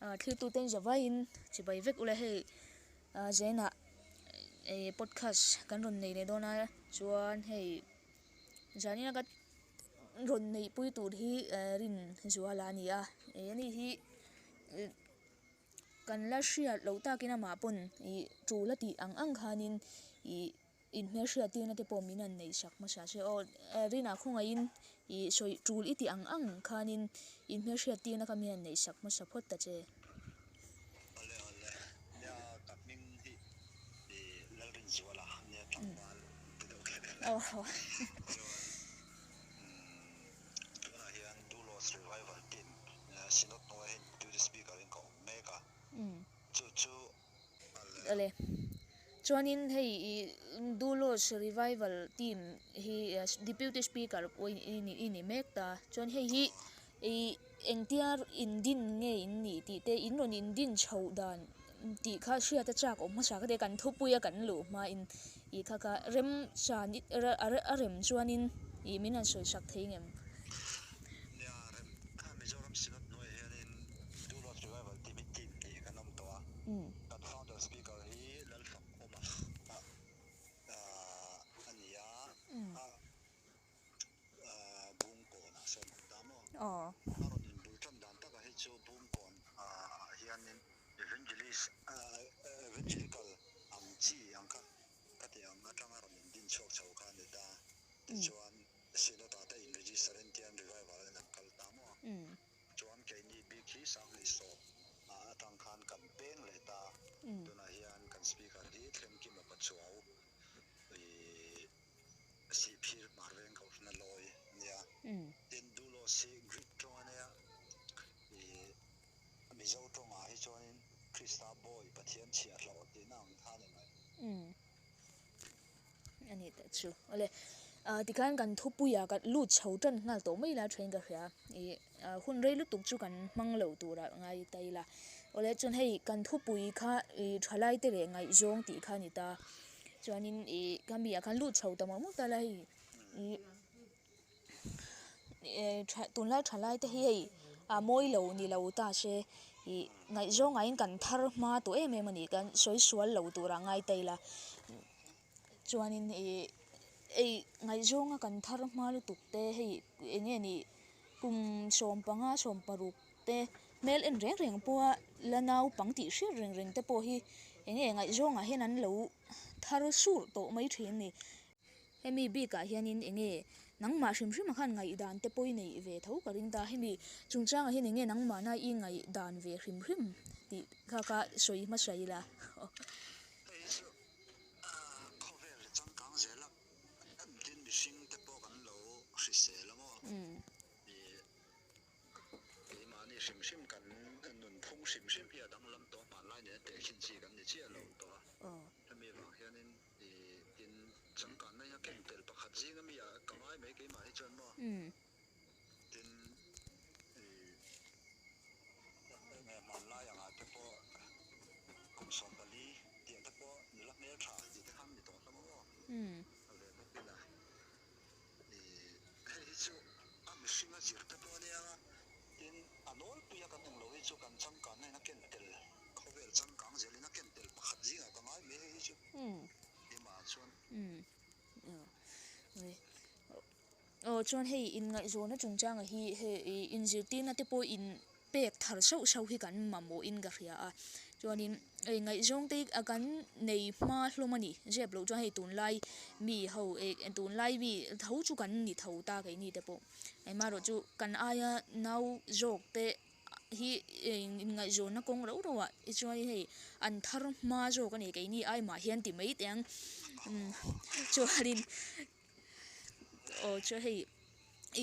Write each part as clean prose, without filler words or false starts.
Thlirtuten zavaiin chibai vek ula hei Zainah podcast kan rawn nei leh dawn a chuan hei Zanina ka rawn neihpui tur hi Rinzuala a ni a ani hi kan la hriat loh takin amah pawn ih tul a tih ang ang khanin ih. Inhmelhriattirna te pawh min han neih sak hmasa se aw. Rinah khawngaihin ih sawi tul i tih ang ang khanin inhmelhriattirna kha min han neih sak hmasa phawt ta che. Awle awle, nia ka hming hi ih Lalrinzuala nia tlangval ti deuh kher kher a. Chuan tunah hian Dulos Revival Team Synod hnuaiah hian Deputy Speaker in ka awm mek a, chu chu Ale. Chuanin hei ih Dulos Revival Team hi Deputy Speaker pawh i ni i ni mek ta. Chuan hei hi ih engtia indin nge in nih tih te in rawn indin chhoh dan tih kha hriat a chak awm hmasa kha te kan thupuia kan luh hmain ih kha kha rem chan a rem chuanin ih min han sawi sak thei ngem. Nia rem Mizoram Synod hnuaiah hianin Dulos Revival Team hi team hnih kan awm tawh a. Kan founder speaker hi Lalfakawma a ni a, Bungkawnah sawn awm ta maw? A rawn inbul tan dan takah hi chu Bungkawn ah hianin Evangelist, Evangelical ang chi ang kha ka tih ang atanga rawn indin chhuak chho kha a ni ta. Tichuan Synod ah te in register in tian revival in an kal ta maw? Chuan keini bik hi Sanghnih sawp ah atang khan kan peng leh ta. Tunah hian kan speaker hi Thlengkima Pachuau ih Sihphir Hmarveng Kohhrana lawi a nia. Tin Dulos hi Greek tawng a nia. Ih Mizo tawngah hi chuanin Krista bawi Pathian chhiahhlawh tihna ang kha a ni mai. A ni teh chu. Awle, tikhan kan thupuia kan lut chho tan nghal tawh mai la then ka hria. Ih hun rei lutuk chu kan hmang lo turah ngai ta ila. Awle chuan hei kan thupui kha ih thalai te leh ngaihzawng tih kha a ni ta. Chuanin ih khami ah khan lut chho ta mawlh mawlh ta la hei ih tunlai thalai te hi hei a mawi lo ni lo ta se ih ngaihzawng ah hian kan thar hma tawh em em a ni kan sawi sual lo turah ngai ta ila chuanin ih ei ngaihzawnga kan thar hma lutuk te hei eng nge nih kum 15 16 te hmel en reng reng pawha la naupang tih hriat reng reng te pawh hi eng nge ngaihzawngah hian an lo thar sur tawh mai thin a ni. Hemi bikah hianin eng nge nangmah hrim hrimah khan ngaihdan te pawh i neih ve tho ka ring ta. Hemi chungchangah hian eng nge nangmahna i ngaihdan ve hrim hrim tih kha kha sawi hmasa ila. Hei chu khawvel changkang zela tin mihring te pawh kan lo hrisel a maw? Keimahni hrim hrim kan nunphung hrim hrim hi a danglam tawh a, hmanlai nena tehkhin chi kan ni chiah lo tawh a. Hemi vang hianin Tin, changkanna hi a ken tel pakhat zing a mi a, ka ngai mai keimah hi chuan maw? Tin, enge hmanlai angah te pawh kum 14 tih te pawh nula hmeltha tih te khan ni tawh hlawm a maw? A ve bawk ila. Hei hi chu a mihring a zir te pawh a nia nga, tin a nawlpui a kan englo hi chu kan changkanna in a ken tel, khawvel changkang zel in a ken tel pakhat zingah ka ngai mai hei hi chu keimah ah chuan. Aw chuan hei inngaihzawnna chungchanga hi hei inzirtirna te pawh in pek thar sauh sauh hi kan mamawh in ka hria a chuanin hei ngaihzawng te hi kan nei hma hlawm a ni zep loh chuan hei tunlai mi ho eh tunlai mi tho chu kan ni tho ta keini te pawh engmarawh chu kan aia nau zawk te hi inngaihzawnna kawng rauh rauh ah te chuan hei an thar hma zawk a ni keini ai mah hian ti mai teh ang chuanin aw chuan hei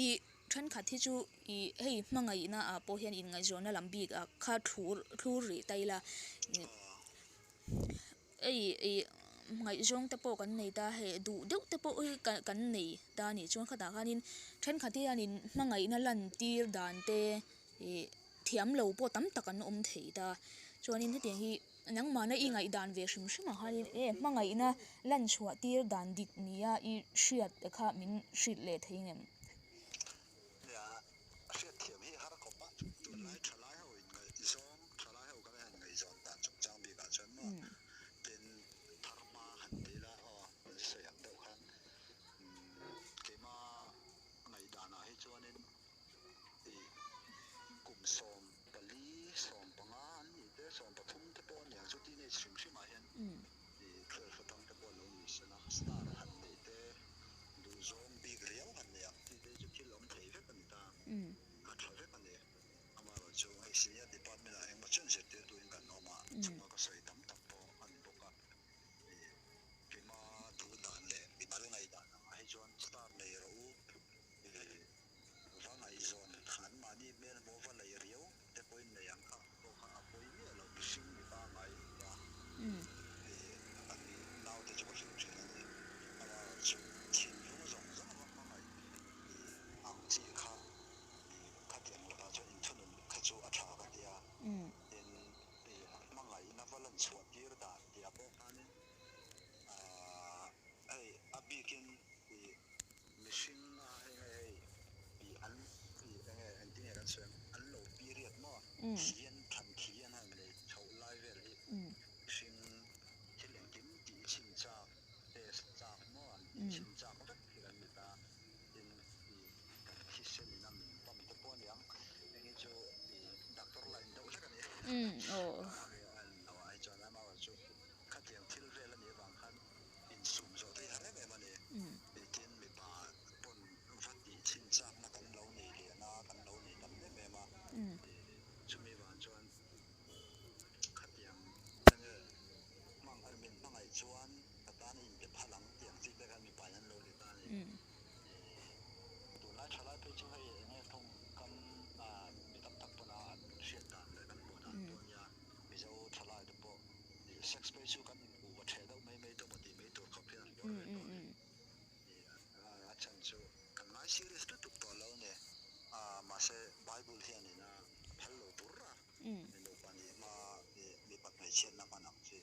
ih thenkhat hi chu ih hei hmangaihna ah pawh hian inngaihzawnna lam bik ah kha thlur thlur rih ta ila hei ih ngaihzawng te pawh kan nei ta hei duh deuh te pawh hi kan nei ta a nih chuan khatah khanin thenkhat hianin hmangaihna lan tir dan te ih thiam lo pawh tam tak an awm thei ta chuanin hetiang hi nangmahna i ngaihdan ve hrim hrim ah khanin e hmangaihna lan chhuah tir dan dik nia i hriat te kha min hrilh leh thei ngem. Nia, hriatthiam hi har khawp a, tunlai thalai ho in ngaihzawng thalai. chu hei senior department ah engmaw chen zirtirtuin kan awm a, chunga ka sawi tam tak pawh a ni bawk a. Keima duh dan leh mimal ngaihdan angah hi chuan star nei rawh u, va ngaihzawn anmahni hmel hmuh va lei riau te pawhin nei ang kha pawh kha a pawi miah lo mihring mi pangngai nia an naute chu ka hrilh thin a ni. Amaherawhchu thinlung zawng zawng va hmangaih ang chi kha khatiang lakah chuan inthunun kha chu a tha ka tia. Tin, hmangaihna va lan chhuah tir dan tih ah pawh khanin hei a bikin mihring a hei nge hei an enge engtin nge kan sawi ang an lo period maw hian than khi an han nei chhoh lai vel hi mihring thil engkim tih chhin chak test chak maw an tih chhin chak vek hi kan ni ta tin kan thisen in a min pump te pawh a niang heng hi chu doctor line deuh hlek a ni a chuan amaherawhchu chu khatiang thil vel a nih avang khan insum zawh theih har em em a ni. Tin, mipa pawn va tih chhin chakna kan lo nei lian a, kan lo nei tam em em a. Chumi vang chuan khatiang enge hmang min hmangaih chuan ka tan a inpe phal ang tih ang chi te khan mipa in an lo ti ta a ni. Tunlai thalai phei chu hei enge tawngkam mi tam tak pawn a an hriat dan leh kan hmuh dan pawh a nia. Mizo thalai te pawh sex phei chu kan inkuh va ṭheh deuh mai mai tawh maw tih mai tur khawp hian an bawr ve tawh a ni. A chhan chu kan ngai serious lutuk tawh lo a ni. Mahse Bible hianin a phal lo bur a, mi nupa nih hma mipat hmeichhiatna hman ang chi.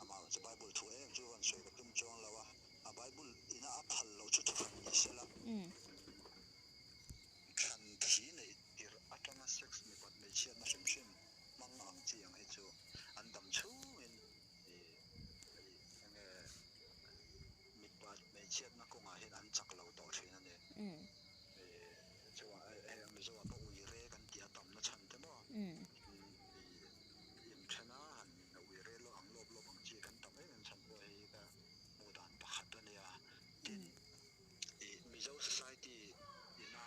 Amah chu Bible thu em chu rawn sawi ka tum chuang lo a, a Bible ina a phal loh chu thuhran ni sela. Thlan thi neih tirh atanga sex mipat hmeichhiatna hrim hrim hmang ang chi ang hi chu an dam chhungin enge mipat hmeichhiatna kawngah hian an chak lo tawh thin a ni. Chuan hei Mizoah pawh uire kan tih a tamna chhan te maw inthena han uire lawk ang lawp lawp ang chi kan tam em em chhan pawh hei ka hmuh dan pakhat a nia. Tin, Mizo society ina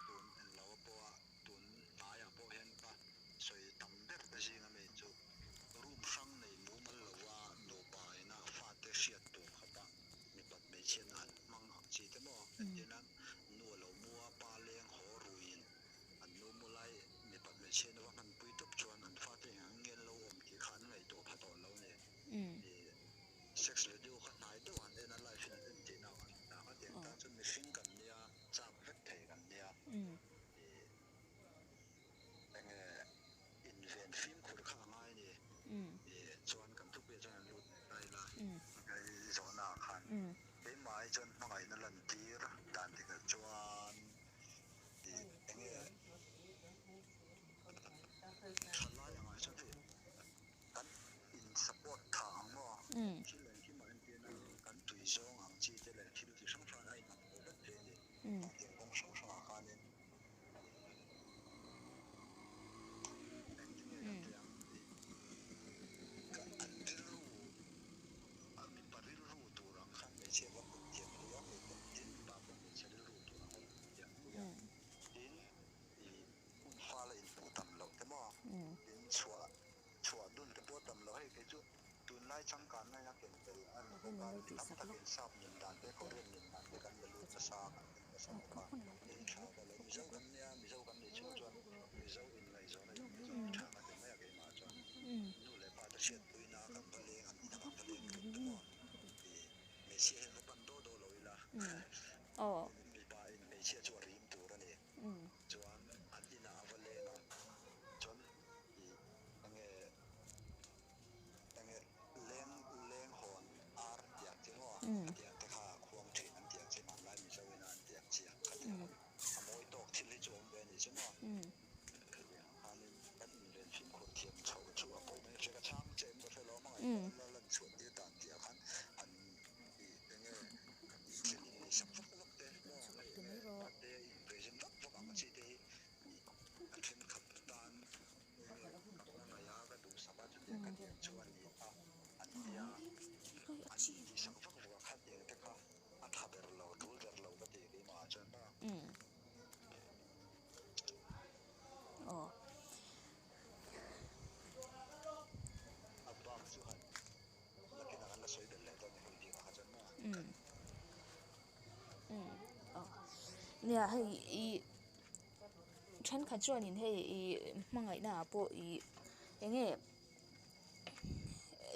tun englo pawha tun hnaiah pawh hian ka sawi tam ber te zinga mi chu room hrang nei mumal lova nupa ina fate hriat tur khawpa mipat hmeichhiatna han hmang ang chi te maw entirna nu a lo mu a pa leng haw ruiin an nu mu lai mipat hmeichhiatna va hmanpui tawp chuan an fate eng ang nge an lo awm tih kha an ngaihtuah pha tawh lo ni. Sex video kha hnai deuh an en a live in an en tih na ang a tiang tan chuan mihring kan nia chak vek thei kan nia enge inven fimkhur kha a ngai ni chuan kan thupui ah chuan an lut ta ila hei zawhna ah khan keimah hi chuan hmangaihna lantir dan tikah chuan enge thalai angah chuan hei Kan in support tha ang maw? Thil engkim ah entirna kan tui zawng ang chi te leh thil chi hrang hrang a inang lo vek thei a ni. Tiang kawng hrang hrangah khanin engtin nge kan tih ang tih kan an rilru a mipa rilru tur ang khan hmeichhia va put thiam pui a, tin mipa pawh hmeichhe rilru tur ang va put thiam pui a, tin ih Hun fal a inhmuh tam loh te maw? In chhuah chhuah dun te pawh tam loh hei kei chu tunlai changkanna in a ken tel a ni bawk a, mi tam takin sap nun dan te Korean nun dan te kan la lut nasa a, kan en nasa bawk a, hei tha ka lo Mizo kan nia, Mizo kan nih chhung chuan Mizo inngaihzawn a inngaihzawn hi tha ka ti mai a keimah chuan nu leh pa te hriatpuina kan va leng an inah kan va leng lut te maw i hmeichhia hian va pan daw daw lo ila mipa in hmeichhia chu a rim tur a ni. Chuan an inah a va leng a, chuan ih enge enge leng leng hawn ar tiang chi maw khatiang te kha a khuang thin an tiang chi hmanlai Mizo ina an tiang chi ang khatiang a mawi tawk thil hi chu awm ve a nih chu maw khatiang ang khanin kan inven fimkhur thiam chho chu a pawi mai a hria ka chhang che em ka hre lo a hmangaih la lan chhuah tir dan tih ah khan an ih enge thil in nei sak vak vak te maw hei enge birthday a in present vak vak ang chi te hi a thenkhat tan enge ka hmangaih a ka duhsak a chutiang ka tiang chu a ni a an tia an intihsak vak vak a khatiang te kha a tha ber lo tul ber lo ka ti keimah ah chuan. Aw. Nia hei ih thenkhat chuanin hei ih hmangaihna ah pawh ih eng nge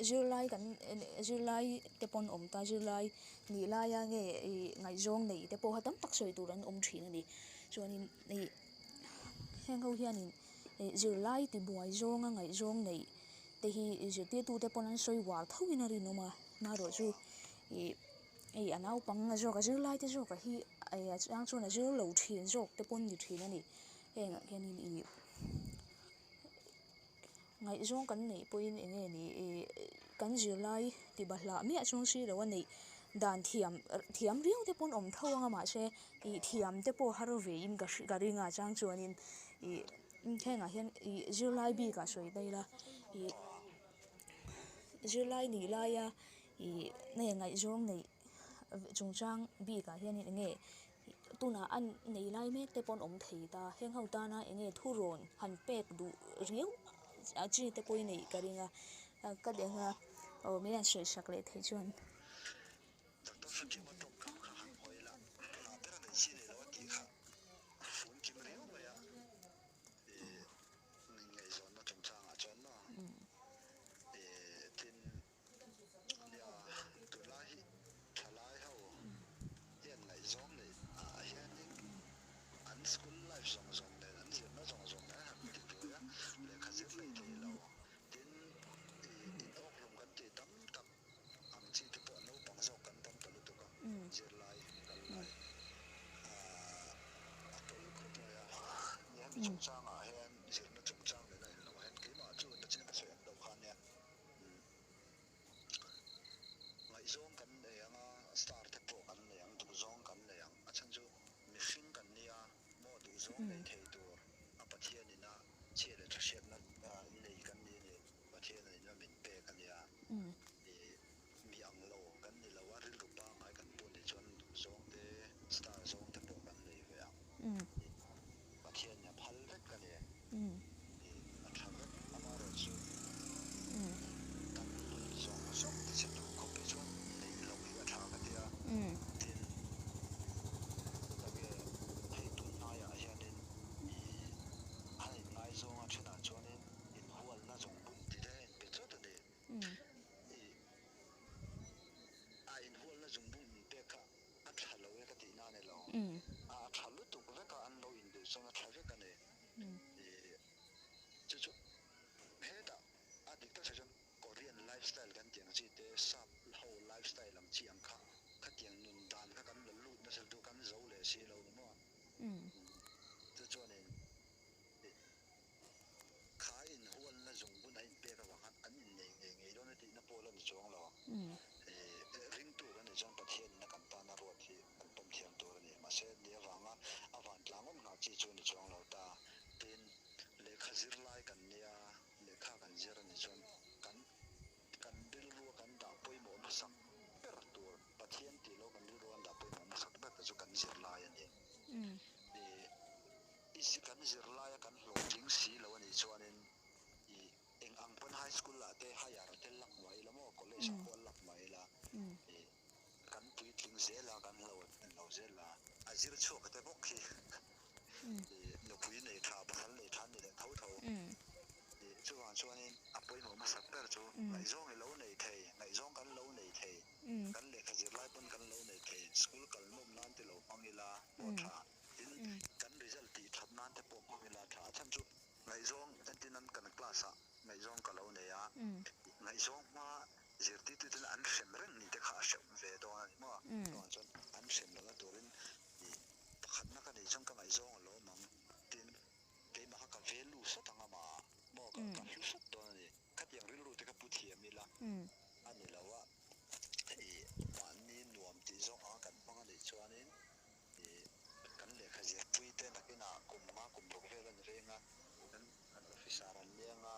zirlai kan zirlai te pawn awm ta zirlai nih laia nge ih ngaihzawng nei te pawh kha tam tak sawi tur an awm thin a ni chuanin ih heng ho hianin ih zirlai tibuai zawnga ngaihzawng neih te hi zirtirtu te pawn an sawi uar tho in a rinawm a marawh chu ih hei a naupang zawk a zirlai te zawk ah hi a chang chuan a zir lo thin zawk te pawn ni thin a ni heng ah hianin ih ngaihzawng kan neih pawhin eng nge ni ih kan zirlai ti bahlah miah chuang si lo a neih dan thiam thiam riau te pawn awm tho ang a mahse ih thiam te pawh har ve in ka ka ring a chang chuanin ih hengah hian ih zirlai bik ah sawi daih ila ih zirlai nih laia ih nge ngaihzawng neih chungchang bik ah hianin eng nge tunah a nei lai mek te pawn awm thei ta heng ho tana eng nge thurawn han pek duh riau a chi te pawhin neih ka ring a ka deng a aw min han sawi sak leh theih chuan. Doctor Hrekima tawngkam kha han hawi la, hna ber a nei chi nei lo a tih kha fun kim riau mai a, ih ngaihzawnna chungchangah chuan maw ih tin nia tunlai hi thalai ho hian ngaihzawng neih ah hianin an school life zawng zawng nen an zirna zawng zawng nen an han ti buai a, lehkha zir leh thei lo tin ih in awkhlum kan tih tam tak ang chi te pawh naupang zawk kan tam ta lutuk a, zirlai kal lai a pawi khawp mai a. Ni hemi chungchangah hian zirna chungchang nena inlo hian keimah chu nachin ka sawi ang deuh kha ania. Ngaihzawng kan nei ang a, star te pawh kan nei ang, duhzawng kan nei ang. A chhan chu mihring kan nia maw duhzawng nei thei tur a Pathian ina chhia leh tha hriatna nei kan ni a ni. Pathian a ina min pek a nia. Ih mi ang lo kan ni lo a, rilru pangngai kan pawh nih chuan duhzawng te, star zawng te pawh kan nei ve ang. Ih Pathian ina phal vek a ni. Ih a tha vek amaherawhchu kan nun zawng zawng te chhe tur khawp hi chuan neih loh hi a tha ka ti a. Tin, enge hei tun hnaiah hianin ih han inngaizawng a thenah chuanin inhualna zawng bun ti te a inpe chawt a ni. Ih a inhualna zawng bun inpek kha a tha lo e ka tihna a ni lo. A tha lutuk vek a, an lo induh chuan a tha vek a ni. Ih chu chu hetah a dik tak sawi chuan Korean lifestyle kan tih ang chi te, sap ho lifestyle ang chi ang kha khatiang nun dan kha kan la lut nasa lutuk kan zo leh si lo ni maw? Chu chuanin ih kha inhualna zungbun a inpek avang khan an innei ngei ngei dawn a tihna pawh la ni chuang lo. Ih ringtu kan nih chuan Pathianin a kan tana ruat hi kan pawm thiam tur a ni. Mahse ni avanga a vantlang awm nghah chi chu ni chuang lo ta. Tin, lehkha zirlai kan nia, lehkha kan zir a nih chuan kan kan rilrua kan dah pawimawh hmasak ber tur, Pathian tih loh kan rilrua kan dah pawimawh hmasak ber te chu kan zirlai a ni. Ih i kan zirlaia kan hlawhtling si lo a nih chuanin ih eng ang pawn high school ah te higher te lak mah ila maw, college ah pawh lak mah ila ih kan puitling zel a, kan hlo lo zel a, a zir chhuak te bawk hi ih nupui nei tha, pasal nei tha an ni leh tho tho. Ih chuvang chuanin a pawimawh hmasak ber chu ngaihzawng i lo nei thei, ngaihzawng kan lo nei thei, kan lehkha zirlai pawn kan lo nei thei, school kal nawm nan te lo hmang ila pawh tha, tin kan result tih that nan te pawh hmang ila tha. A chhan chu ngaihzawng entin an kan class ah ngaihzawng ka lo nei a, ngaihzawng hma zirtirtu ten an hrem reng ni te kha a hrem ve dawn a ni maw? Chuvang chuan an hrem lohna turin ih pakhatna ka neih chuan ka ngaihzawng a lawm ang tin keimah kha ka value sawt ang ama maw ka ka hlu sawt dawn a ni. Khatiang rilru te kha pu thiam ila a ni lo a, ih mahni nuam tih zawng anga kan hmang a nih chuanin ih kan lehkha zirpui te nakinah kum nga kum ruk vel a ni reng a, kan kan officer an leng a,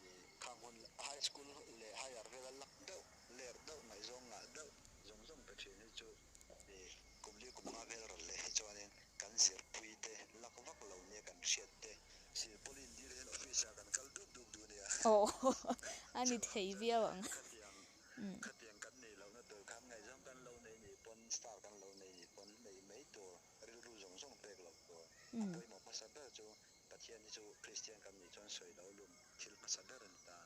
ih khang hun high school leh higher vela lak deuh ler deuh ngaihzawng ngah deuh zawng zawng pe thin hi chu ih kum li kum nga vel rawn leh hi chuanin kan zirpui te lak vak lo nia kan hriat te silpaulin dil hian office ah kan kal dup dup duh nia. Aw a ni thei viau ang. Khatiang khatiang kan neih lohna tur khan ngaihzawng kan lo nei. A pawimawh hmasa ber chu Pathian hi chu Kristian kan nih chuan sawi lo lum thil hmasa ber a ni ta.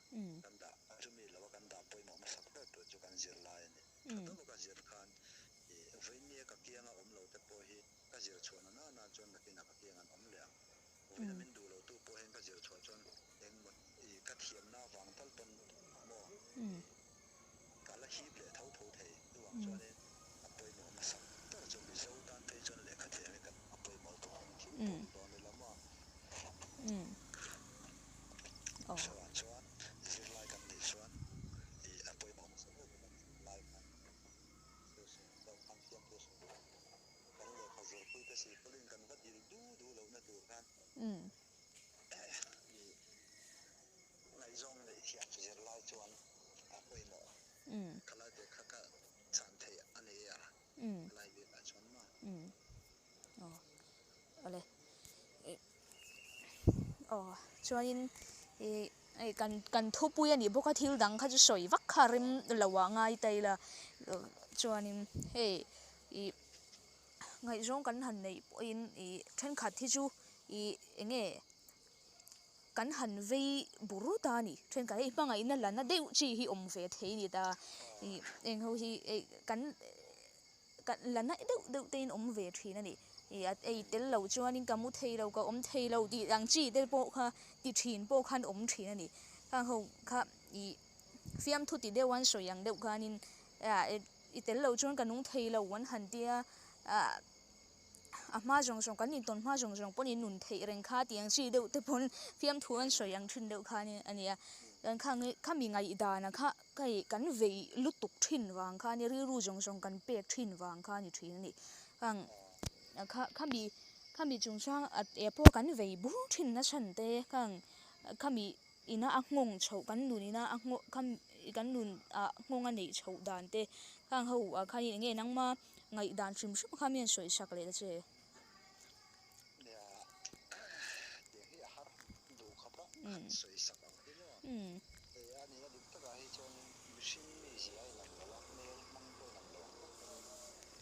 Kan dah chumi lova kan dah pawimawh hmasak ber tur chu kan zirlai a ni. Tha deuha ka zir khan i vawinia ka kianga awm lo te pawh hi ka zir chhuah na nana chuan nakinah ka kiang an awm leh ang. Vawiina min duh lo tu pawh hian ka zir chhuah chuan engmaw i ka thiamna avang tal pawn maw i ka la hip leh tho tho thei. Chuvang chuanin a pawimawh hmasak ber chu Mizo tan phei chuan lehkha thiam hi kan a pawimawh lutuk ang thil pawh ni dawn ila maw? Chuvang chuan zirlai kan nih chuan i a pawimawh hmasa ber chu kan zirlai khan thil sawi deuh khan thiam thil sawi deuh kan lehkha zirpui te sikawlin kan va dil du du lohna tur khan i ngaihzawng neih thiam zirlai chuan a pawimawh. Khalai te kha ka chhan theih a ni a, khalai bik ah chuan maw? Aw awle aw chuanin ih hei kan kan thupui a nih bawk a thil dang kha chu sawi vak kha a rem lo ah ngai ta ila chuanin hei ih ngaihzawng kan han neih pawhin ih thenkhat hi chu ih eng nge. Kan han vei bur ta a ni. Thenkhat hei hmangaihna la na deuh chi hi awm ve thei a ni ta. Ih eng ho hi ei kan kan la na deuh deuh te in awm ve thin a ni. Ih a ei tel lo chuanin ka mu thei lo ka awm thei lo tih ang chi te pawh kha ti thin pawh khan awm thin a ni. Khang ho kha ih fiamthu ti deuh an sawi ang deuh khanin ah i tel lo chuan ka nung thei lo an han tia ah. A hma zawng zawng kan intawn hma zawng zawng pawhin nun theih reng kha tih ang chi deuh te pawn fiamthu an sawi ang thin deuh khan a nia. Chuan khang khami ngaihdan kha hei kan vei lutuk thin vang kha nia rilru zawng zawng kan pek thin vang kha a ni thin a ni. Khang kha khami khami chungchang a te pawh kan vei bur thin na chhan te khang khami ina a nghawng chhoh kan nun ina a nghawng khami kan nun ah nghawng a neih chhoh dan te khang ho ah khan eng nge nangma Ngaihdan hrim hrim kha mi an sawi sak leh ta che. Nia, tiang hi a har duh khawp a, han sawi sak ang hi maw? Hei a nihna dik takah hi chuanin mihring mizia a inang lo a, hmel hmang pawh a inang lo ang tak panin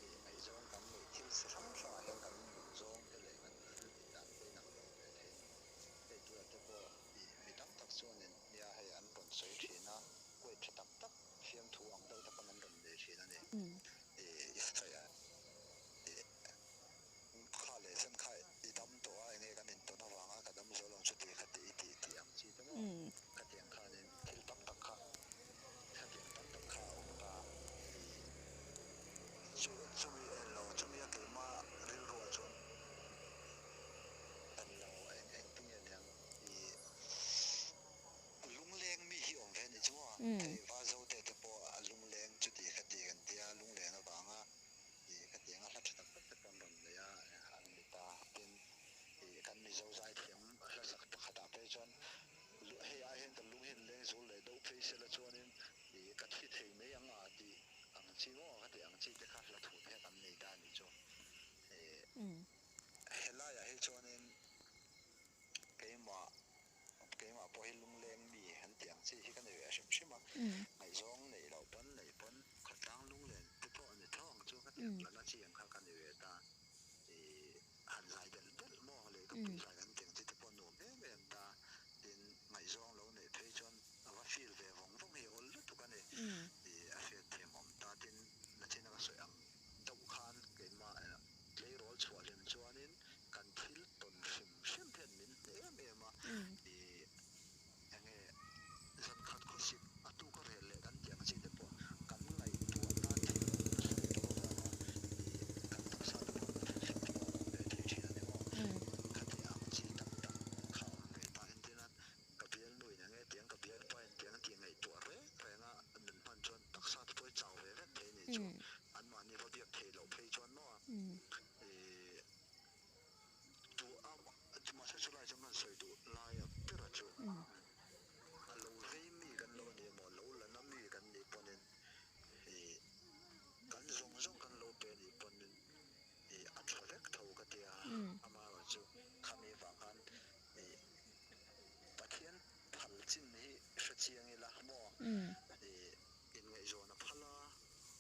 ih ngaihzawng kan neih thil chi hrang hrangah hian kan duhzawng te leh kan thil tih dan te a inang lo ve thei a ni. Hei tunah te pawh ih mi tam tak chuanin nia hei an rawn sawi thin a, kuai tha tak tak fiamthu ang deuh te pawn an rawn nei thin a ni. I sawi a, i kha leh chen kha i dam tawh a, enge kan intawn avanga ka dam zo lo chu ti kha ti i tih tih ang chi te maw? Khatiang khanin thil tam tak kha, khatiang tam tak kha a awm ta. I chu chumi en lo, chumi a keimah rilruah chuan en lo, eng engtinge niang i. Lungleng mi hi awm ve a nih chu maw? Hei Vazote te pawh a lungleng chuti khati kan tia, lungleng avanga ih khatianga hla tha tak tak te pawh an rawn nei a, an ni ta. Tin, ih kan Mizo zaithiam hla sak pakhatah phei chuan hei ai hian ka lung hi an leng zul leh deuh phei sela chuanin ih ka thi thei mai ang a tih ang chi maw khati ang chi te kha hla thu te kha kan nei ta a nih chu. Ih helaiah hi chuanin keimah Keimah pawh hi lungleng mi an tih ang chi hi ka nei ve hrim hrim a, ngaihzawng neih loh pawn neih pawn khawtlang lunglen te pawh a ni tho ang chu ka tih ang lana chi ang kha ka ni ve ta. Ih han zai belh belh maw lehkha pui zai kan tih ang chi te pawh nuam em em ta. Tin, ngaihzawng lo neih phei chuan a va feel ve vawng vawng hi a awl lutuk a ni. Ih a hriat thiam awm ta. Tin, nachin a ka sawi ang deuh khan keimah tleirawl chhuah hlim chuanin kan thil tawn hrim hrim hian min hne em em a, i enge zan khat khawsik a tuk a rel leh kan tih ang chi te pawh kan ngaihtuahna thil awm nasa lutuk avanga i kan taksa te pawh an hrilh hrim pawh a awm ve thei thin a ni maw? Khati ang chi tak tak kha awm ve ta entirna ka bialnu in enge tiang ka bialpa in tiang tih ngaihtuah reng reng a nun hman chuan taksa te pawh hi chau ve vek thei a nih chu anmahni va biak theih loh phei chuan maw i Duh a, mahse chulai chuan kan sawi duh lai a ber a chu a lo vei mi kan lo ni emaw, lo la na mi kan nih pawnin ih kan zawng zawng kan lo pe nih pawnin ih a tha vek tho ka tia, amaherawhchu khami vang khan ih Pathian phal chin hi hre chiang ila maw ih inngaihzawn a phal a,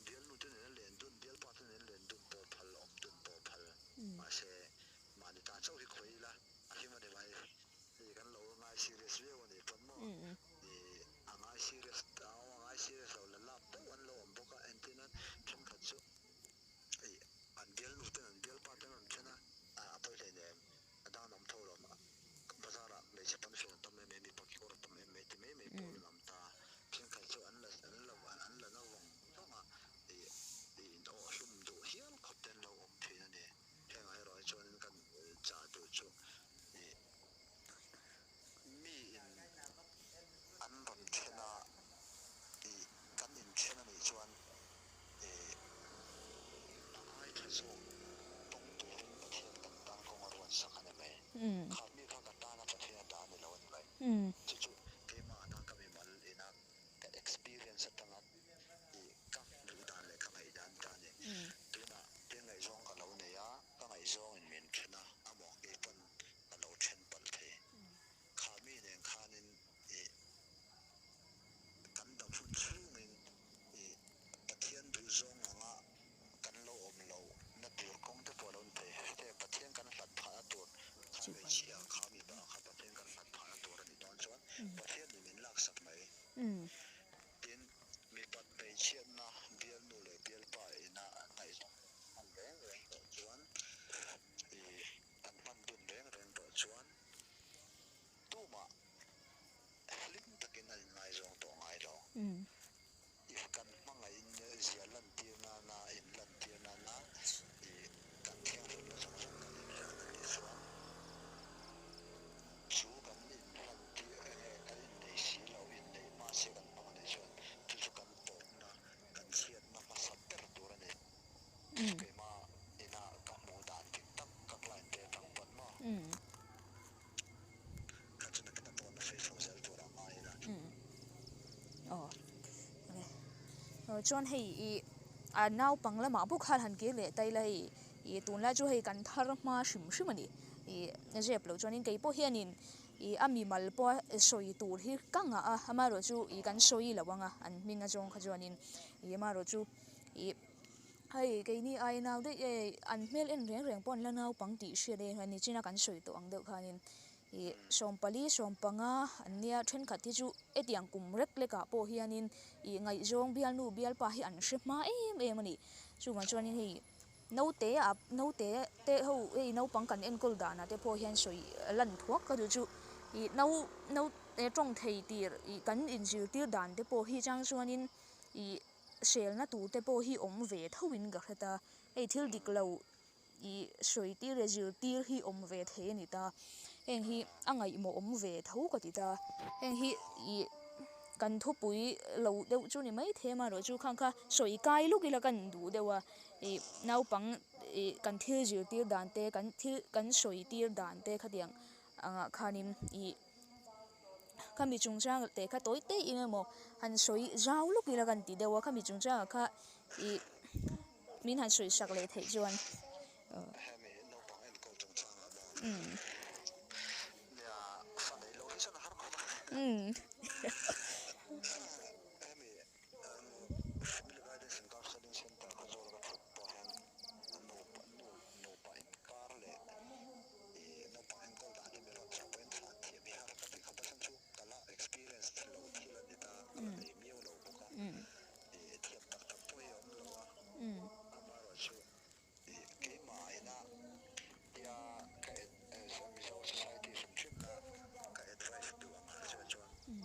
bialnu te nen a len dun, bialpa te nen a len dun pawh phal, awm dun pawh phal, mahse. Mahni ta chauh hi khawih ila a him a ni mai. Hei kan lo ngai serious viau a nih pawn maw ih a ngai serious a ngai serious lo la lak deuh an lo awm bawk a, entir nan thenkhat chu ih an bialnu ten an bialpa ten an then a, a pawi hleinem a dang an awm tho lo bazar ah hmeichhe tam hriat an tam em em mipa kekawr a tam em mai ti mai mai pawl an awm ta, thenkhat chu an la an la an la na vawng vawng a ih ih in awh hlum duh hial khawp te an lo awm thin a ni. Hengah erawh hi chuanin kan chah duh chu ih mi in an rawn then a, ih kan inthen a nih chuan ih a ngaithla zawk tawng turin Pathian kan tan kawng a ruat sak a ni mai. Kha mi kha ka tana Pathian a dah a ni lo a ni mai. Chu chu keimahna ka mimal ina ka experience atanga ih ka hmuh dan leh ka ngaihdan ta a ni. Tunah thil ngaihzawng ka lo nei a, ka ngaihzawngin min then a, a maw kei pawn ka lo then palh thei. Kha mi nen khanin ih kan dam hun chhungin ih Pathian duhzawng anga kan lo awm lo na tur kawng te pawh a lo ni thei. Hei Pathian kan hlat phahna tur kha hmeichhia kha mipa kha Pathian kan hlat phahna tur a nih dawn chuan Pathian nih min laksak mai. Tin, mipat hmeichhiatna bialnu leh bialpa ina ngaihzawng hman reng reng tawh chuan ih an hman dun reng reng tawh chuan tumah hlim takin an inngaizawng tawh ngai lo. If kan hmangaih zia lantir nana in lantir nana ih kan thianghlimna zawng zawng kan inhlan a nih chuan chu kan inhlan tir enge kan innei si lo, inneih hma se kan hmang a nih chuan chu chu kan tawpna, kan chhiatna hmasa ber tur a ni. Chu chu keimah ina ka hmuh dan dik tak ka client te atang pawn maw? Kha chu nakin a pawn a sawi chho zel tur a ngai ila. Aw chuan hei ih a naupang lamah bawk khan han kir leh ta ila hei ih tunlai chu hei kan thar hma hrim hrim a ni ih zep loh chuanin kei pawh hianin ih a mimal pawha sawi tur hi ka ngah a amaherawhchu ih kan sawi lo ang a an hming azawng kha chuanin ih amaherawhchu ih hei keini ai nau daih e an hmel en reng reng pawh an la naupang tih hriat e nichina kan sawi tawh ang deuh khanin ih sawmpali sawmpanga an nia thenkhat hi chu hetiang kum rek lek ah pawh hianin ih ngaihzawng bialnu bialpa hi an hre hma em em a ni chuvang chuanin hei naute ah naute te ho hei naupang kan enkawl danah te pawh hian sawi lan thuak ka duh chu ih nau nau tawng thei tir ih kan inzirtir dan te pawh hi chang chuanin ih selna tur te pawh hi awm ve tho in ka hre ta hei thil dik lo ih sawi tir leh zirtir hi awm ve thei a ni ta heng hi a ngaihmawh awm ve tho ka ti ta heng hi ih kan thupui lo deuh chu ni maithei amaherawhchu khang kha sawi kai luk ila kan duh deuh a ih naupang ih kan thil zirtir dan te kan thil kan sawi tir dan te khatiang angah khanin ih khami chungchang te kha tawi te eng emaw han sawi zau luk ila kan ti deuh a khami chungchangah kha ih min han sawi sak leh theih chuan Hemi naupang enkawl chungchangah maw? Nia, fa neih loh hi chuan a har khawp a. Hemi Family Guidance and Counselling Centre kha zawl ka thut pawh hian nupa nu nupa inkar leh ih naupang enkawl dan hi mi rawn chhuah pawhin thlan thiam hi har ka ti khawp a chhan chu ka la experience lo thil a ni ta, ka la nei miau lo bawk a. Ih thiam tak tak pawh hi a awm lo a, amaherawhchu ih keimah ina tia ka Mizo society hrim hrim kha ka advice duh ang har chuan chuan umm.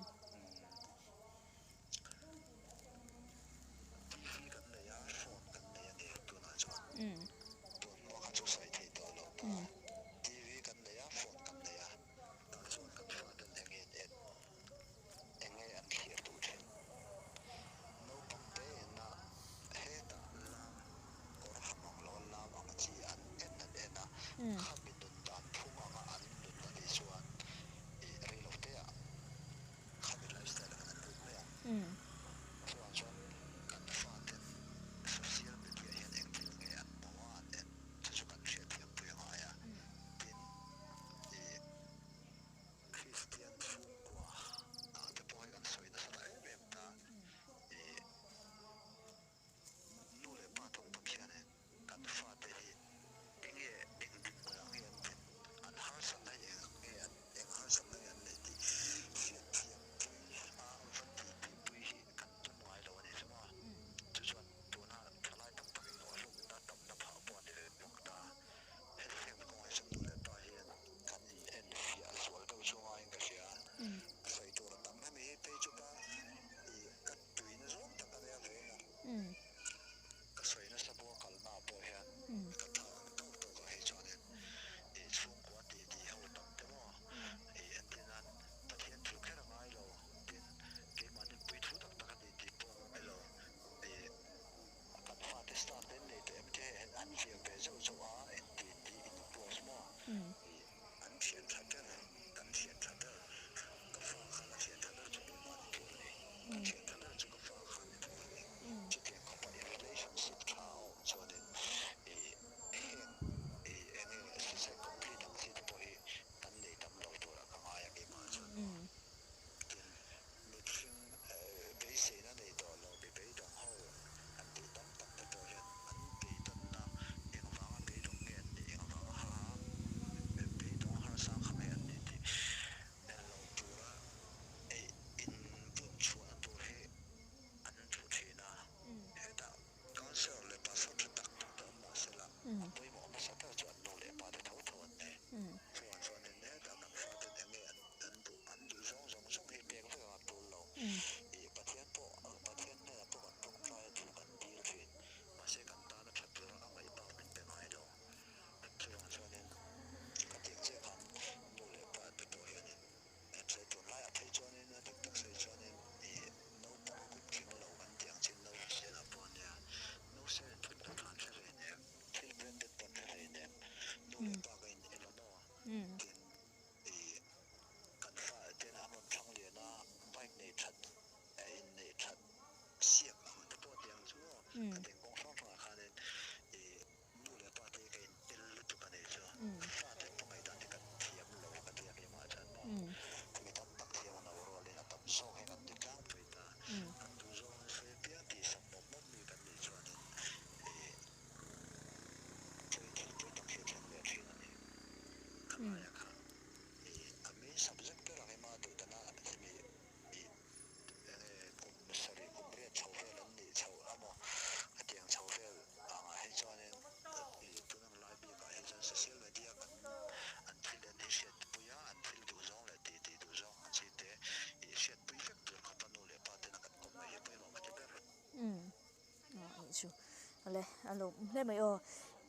Le a lo hle mai aw.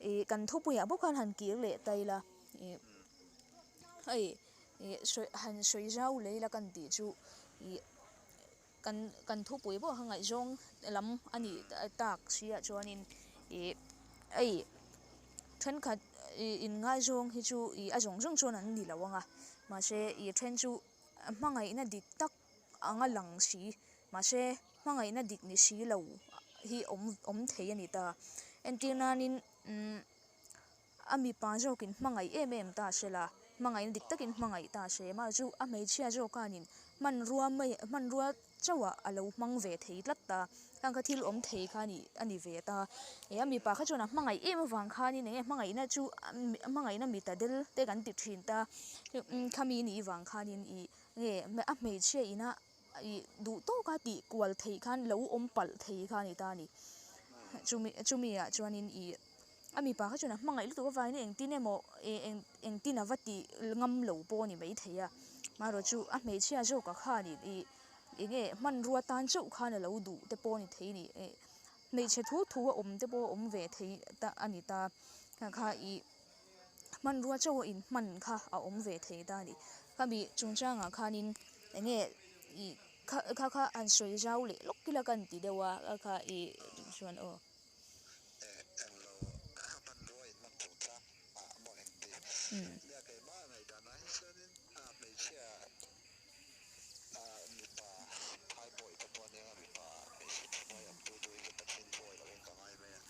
Ih kan thupuiah bawk khan han kir leh ta ila ih hei ih sawi han sawi zau leh ila kan tih chu ih kan kan thupui pawh kha ngaihzawng lam a nih tak si ah chuanin ih hei thenkhat ih inngaizawng hi chu ih a zawng zawng chuan an ni lo ang a mahse ih then chu hmangaihna dik tak anga lang si mahse hmangaihna dik ni si lo hi awm awm thei a ni ta entir nanin umm a mipa zawkin hmangaih em em ta se la hmangaihna dik takin hmangaih ta se mahse chu a hmeichhia zawk khanin hmanrua mai hmanrua chauhah a lo hmang ve thei tlat ta khang kha thil awm thei kha a ni a ni ve ta ih a mipa kha chuan a hmangaih em avang khanin eng nge hmangaihna chu hmangaihna mita del te kan ti thin ta khami nih vang khanin ih nge a hmeichhia ina ih duh tawka tih kual theih khan lo awm palh thei kha a ni ta a ni chumi chumi ah chuanin ih a mipa kha chuan a hmangaih lutuk avangin engtin emaw ih eng engtin a va tih ngam lo pawh a ni maithei a marawh chu a hmeichhia zawk ah khanin ih eng nge hmanrua tan chauh khan a lo duh te pawh a ni thei a ni ih hmeichhe thu thu a awm te pawh a awm ve thei ta a ni ta kha kha ih. Hmanrua chauh a inhman kha a awm ve thei ta a ni. Khami chungchangah khanin eng nge ih kha kha kha han sawi zau leh lawk ila ka inti deuh a a kha ih chuan aw. Eh englo hmanrua inhman chungchang ah maw engti nia keimah ngaihdan ah hi chuanin hmeichhia mipa phai pawih te pawh ania mipa hmeichhe thuhnuai awm tu tu hi chu Pathian thuawih lohin ka ngai mai a.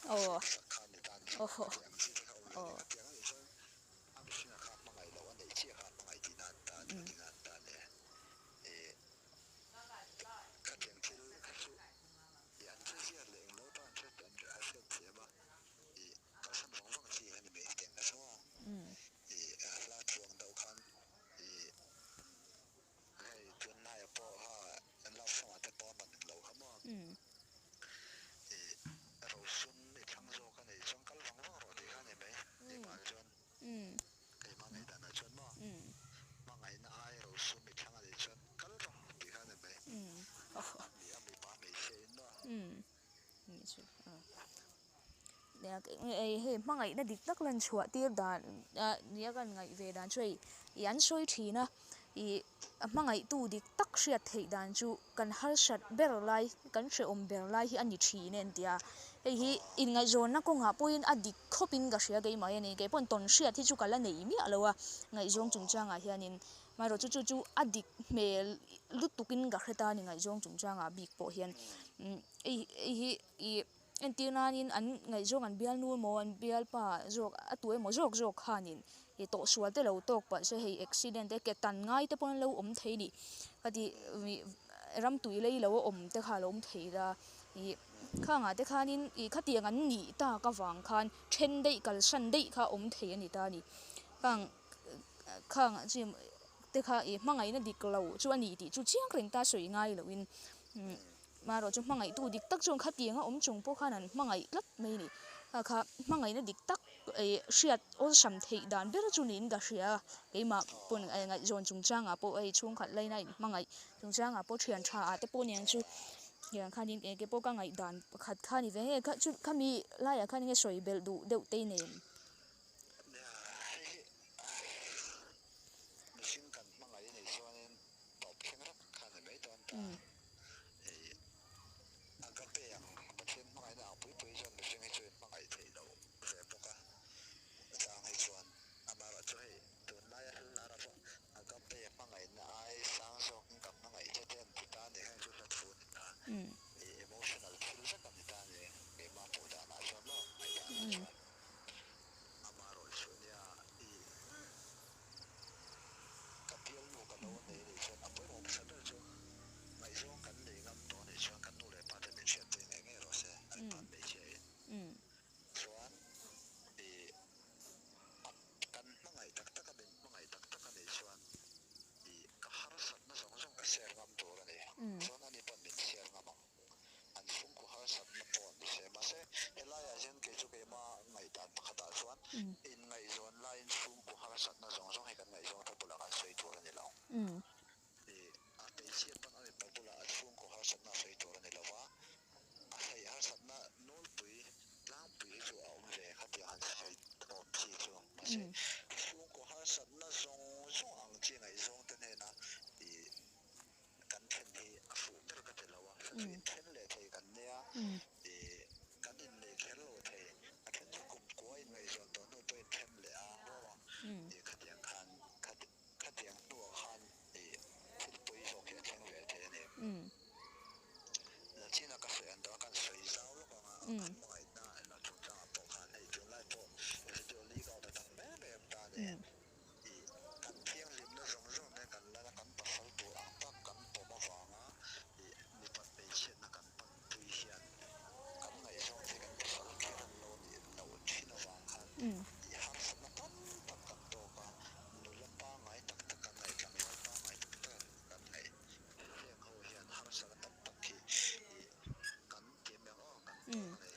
Aw aw aw Hei hmangaihna dik tak lan chhuah tir dan nia kan ngaih ve dan chu hei ih an sawi thin a ih a hmangaihtu dik tak hriat theih dan chu kan harsat ber lai kan hrehawm ber lai hi a ni thin e an ti a hei hi inngaihzawnna kawngah pawhin a dik khawpin ka hria keimah hian kei pawhin tawn hriat hi chu ka la nei miah lo a ngaihzawng chungchangah hianin. Amaherawh chu chu chu a dik hmel lutukin ka hre ta a ni ngaihzawng chungchangah bik pawh hian hei hei hi ih entir nanin an ngaihzawng an bialnu emaw an bialpa zawk a tu emaw zawk zawk khanin ih tawhsual te lo tawk palh se hei accident te ke tan ngai te pawh an lo awm thei a ni ka tih ih ram tui lei lo a awm te kha a lo awm thei la ih khangah te khanin ih khatiang an nih tak avang khan then daih kalsan daih kha a awm thei a ni ta a ni khang. Khang chi te kha ih hmangaihna dik lo chu a ni tih chu chiang reng ta sawi ngai loin marawh chu hmangaihtu dik tak chuan khatiang a awm chung pawh khan an hmangaih tlat mai a ni. Kha kha hmangaihna dik tak ih hriat awlsam theih dan ber chu niin ka hria a, keimah pawn ngaihzawn chungchangah pawh hei chhungkhat laina inhmangaih chungchangah pawh thian tha ah te pawh aniang chu tiang khanin eng ke pawh ka ngaihdan pakhat kha a ni ve nge kha chu khami laiah khan enge sawi belh duh deuh te nen. Nia, hei hi mihring kan hmangaih a nih chuanin tawp thleng rak kha a ni mai dawn ta. Hei agape ang Pathian hmangaihna ang pui pui chuan mihring hi chu in hmangaih theih loh ve bawk a, chang hi chuan amaherawh chu hei tunlaia hla pawh agape hmangaihna ai sang zawkin kan hmangaih che te an ti ta a ni, heng chu hla thu a ni ta, emotional thil vek a ni ta a ni, keimah hmuh danah chuan maw. Inngaihzawn laiin chhungkaw harsatna zawng zawng hi kan ngaihzawng te bulah kan sawi tur a ni lo. Ih, a hmeichhia pawn a mipa bulah a chhungkaw harsatna a sawi tur a ni lo va, a hei harsatna nawlpui tlangpui hi chu a awm ve khatiang han sawi tawp chi chu. Mahse, chhungkaw harsatna zawng zawng ang chi ngaihzawng te hnena ih kan then hi a fuh ber ka ti lo a, hla chu inthen leh thei kan nia, ih kan innei kher lo thei, a then chu kum kua inngaihzawn tawh hnu pawh inthen leh a, ih khatiang khan khatiang hnuah khan ih thil pawi zawk hi a thleng ve thei a ni. Nachina ka sawi an dawn a, kan sawi zau lawk ang a, an hmangaihna emaw chungchangah pawh khan hei tunlai pawh video leak out a tam em em ta a ni. Ih, kan thianghlimna zawng zawng nen kan lal a, kan pasal tur ang tak kan pawm avanga ih mipat hmeichhiatna kan panpui hian kan ngaihzawng te kan pasal kher an lo nih loh thin avang khan ih harsatna tam tak kan tawk a, nula pangngai tak tak kan ngaih, tlangval pangngai tak tak kan ngaih. Heng ho hian harsatna tam tak hi ih kan ti em ang aw, kan tawk a ni.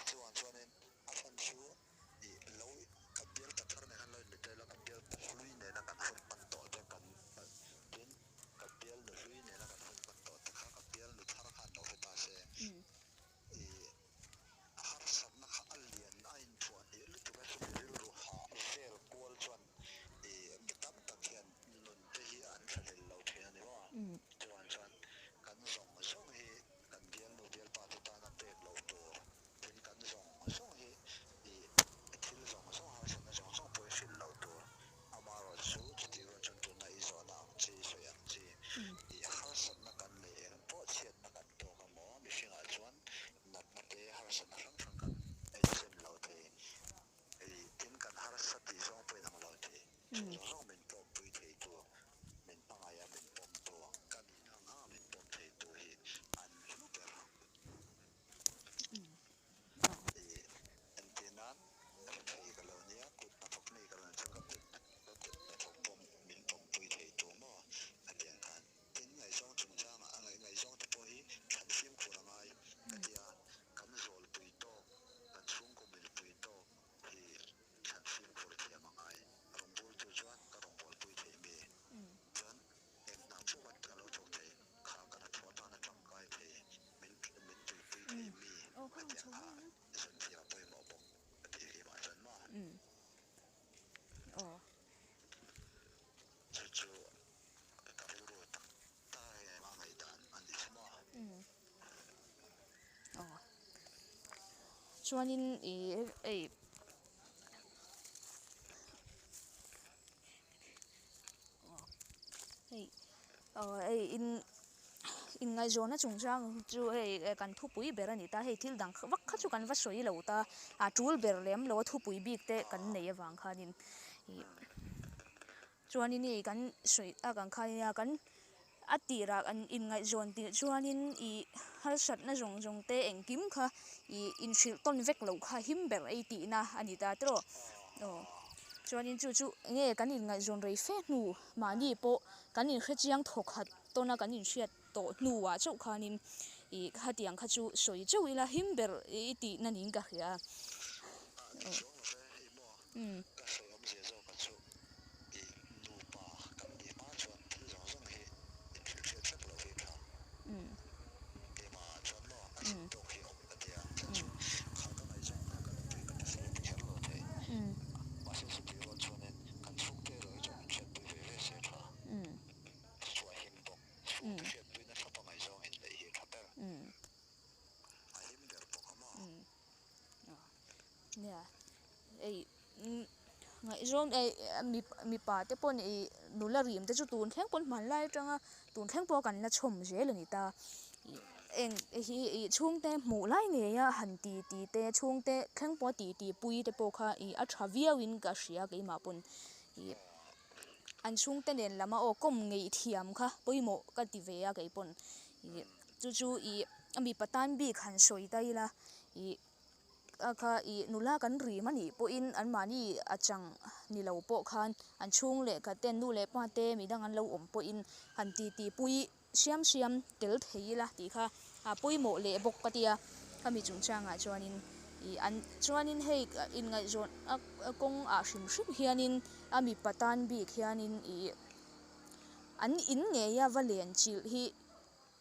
Chuvang chuanin a hran chu Ih lo ka bial ta thar nen khan lo inbe tel a, ka bial pa hlui nena kan hun hman tawh te kan tin ka bial nu hlui nena kan hun hman tawh te kha ka bial nu thar khan lo hre ta se. Ih harsatna kha a lian a inthuah hnih lutuk a chumi rilru hah vel kual chuan ih mi tam tak hian nun te hi an thlahlel lo thin a ni maw? Chuan chuan kan zawng zawng hi kan bialnu bialpa te tana pek loh tur Thil kan zawng zawng hi ih thil zawng zawng harsatna zawng zawng pawh i hrilh loh tur. Amaherawh chu chutih rual chuan tuna i zawhna ang chi, i sawi ang chi ih harsatna kan neih eng pawh chhiatna kan tawk a maw mihringah chuan natna te harsatna hrang hrang kan eichen lo thei. Ih tin kan harsa tih zawng pawh inang lo thei. Chu zawng zawng min tlawmpui thei tu, min hmangaih a min pawm tu, ka nihna ang ang a min pawm thei tu hi an hlu ber. Entir nan rethei ka lo nia, kut hnathawk mi ka lo ni chuan ka kut ka kut hnathawk pawm min pawmpui thei tur maw a ti ang khan. Tin, ngaihzawng chungchangah a ngaih ngaihzawng te pawh hi thlan fimkhur a ngai ka ti a, kan zawlpui tawk, kan chhungkaw milpui tawk hi thlan fimkhur thiam a ngai. Rawngbawltu chuan ka rawngbawlpui thei mi chuan Eng hna pawh ka lo thawk thei, kha ka hnathawh atana tangkai thei, min min tuipui thei mi a ti ang kha zun thiam a pawimawh bawk a tih hi mah chuan maw? Chu chu ka rilru tak tak a hei a ngaihdan a ni chu maw? Chuanin i ei. Hei aw hei in inngaihzawnna chungchang chu hei kan thupui ber a ni ta hei thil dang vak kha chu kan va sawi lo ta a tul ber lem lo a thupui bik te kan nei avang khanin ih chuanin hei kan sawi tak ang khan nia kan a tirah an inngaihzawn tih chuanin ih harsatna zawng zawng te engkim kha ih inhrilh tawn vek loh kha him ber ei tihna a ni ta tawh aw chuanin chu chu nge kan inngaihzawn rei fe hnu mahni pawh kan inhre chiang thawkhat tawna kan inhriat tawh hnuah chauh khanin ih khatiang kha chu sawi chauh ila him ber i tihna niin ka hria a. Ka sawi awmzia zawk a chu i nupa kan nih hma chuan thil zawng zawng hi inhrilh hriat vek loh hi tha. Keimah ah chuan maw a chin tawk hi awm ka ti a, chuan chu kha ka ngaihzawng kha ka nupui ka pasal a ti kher lo thei. Mahse chutih rual chuanin kan chhungte erawh hi chuan min hriatpui ve ve se tha. Chhuah him bawk. Chhungte hriatpuina thlapa ngaihzawng inneih hi tha ber. A him ber bawk a maw? Nia ei ngaihzawng ei mipa te pawn ih nula rim te chu tun thleng pawn hmanlai atanga tun thleng pawh kan la chhawm zel a ni ta ih eng hi ih chhungte hmuh lai ngei a han ti ti te chhungte thleng pawh ti ti pui te pawh kha ih a tha viau in ka hria keimah pawn ih an chhungte nen lama aw kawm ngeih thiam kha pawimawh ka ti ve a keipawn ih chu chu ih a mipa tan bik han sawi ta ila ih. A kha ih nula kan rim a nih pawhin anmahni a chang ni lo pawh khan an chhung leh khat ten nu leh pa te midang an lo awm pawhin han ti ti pui siam siam tel thei ila tih kha a pawimawh leh bawk ka tia khami chungchangah chuanin Ih an chuanin hei inngaihzawn a kawng ah hrim hrim hianin a mipa tan bik hianin ih an in ngei a va len chilh hi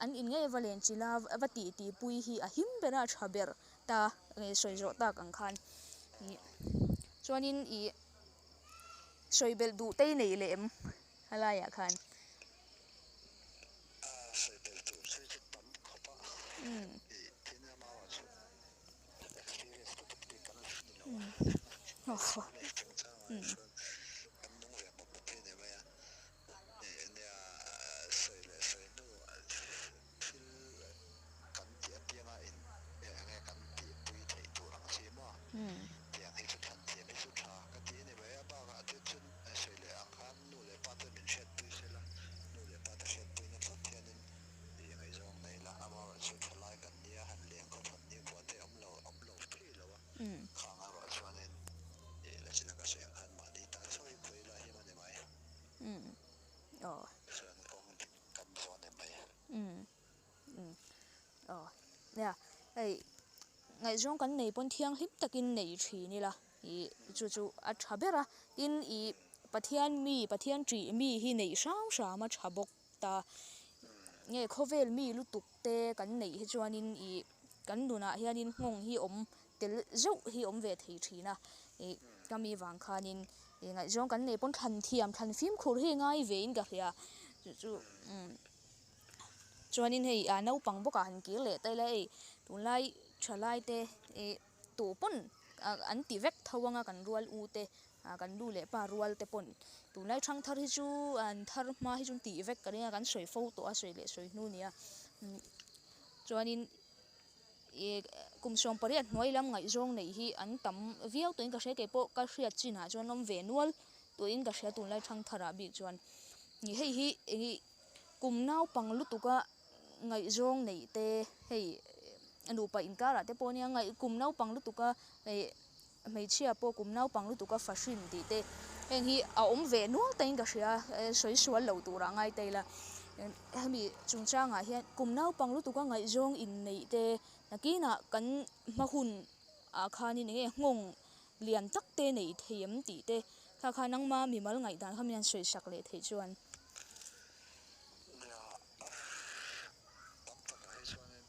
an in ngei a va len chilh a va tih tih pui hi a him ber a a tha ber ta nge sawi zawh tak ang khan ih chuanin ih sawi belh duh te i nei leh em a laiah khan. Sawi belh duh chu chu tam khawp a ih tin a mau ah chuan experience lutuk bik kan la ni lo a hei chungchangah hi chuan kan nung ve mawp mawp hi a ni mai a ih nia sawi leh sawi hnu thil kan tih apianga in eng nge kan tihpui theih tur ang chi maw tiang hi chu thlan thiam hi chu tha ka ti a ni mai a bakah te chuan sawi leh ang khan Nu leh pa te min hriatpui sela, nu leh pa te hriatpuina tlat hianin ih ngaihzawng nei la, amaherawhchu thalai kan nia, han leng khaw thawn ni kua te awm lo, awm lo phei lo a, khang erawh chuanin ih la china ka sawi ang khan mahni tan sawi pui la him a ni mai. Chuan kawng dik kan zawn em mai. Aw nia, hei ngaihzawng kan nei pawn thianghlim takin nei thin ila ih chu chu a tha ber a, tin ih Pathian mi Pathian ṭih mi hi neih hrang hram a tha bawk ta, nge khawvel mi lutuk te kan neih hi chuanin ih kan nunah hianin nghawng hi awm tel zeuh hi awm ve thei thin a, ih ka mi vang khanin ih ngaihzawng kan nei pawn thlan thiam thlan fimkhur hi ngai vein ka hria chu chu umm. Chuanin hei ah naupang bawkah han kir leh ta ila hei tunlai thalai te ih tawh pawn an ti vek tho anga kan rual u te ah kan nu leh pa rual te pawn tunlai thang thar hi chu an thar hma hi chu an tih vek ka ring a kan sawi fo tawh a sawi leh sawi hnu nia chuanin ih kum 18 hnuai lam ngaihzawng neih hi an tam viau tawhin ka hria keipawh ka hriat chinah chuan awm ve nual tawhin ka hria tunlai thang tharah bik chuan hei hi ih. Kum naupang lutuka ngaihzawng neih te hei nupa inkarah te pawh nia ngaih kum naupang lutuka ih hmeichhia pawh kum naupang lutuka fahrin tih te heng hi a awm ve nual tain ka hria sawi sual lo turah ngai ta ila hemi chungchangah hian kum naupang lutuka ngaihzawng inneih te nakinah kan hma hun ah khanin eng nge nghawng lian tak te neih thei em tih te kha kha nangma mimal ngaihdan kha min han sawi sak leh theih chuan. Nia, tam takah hi chuanin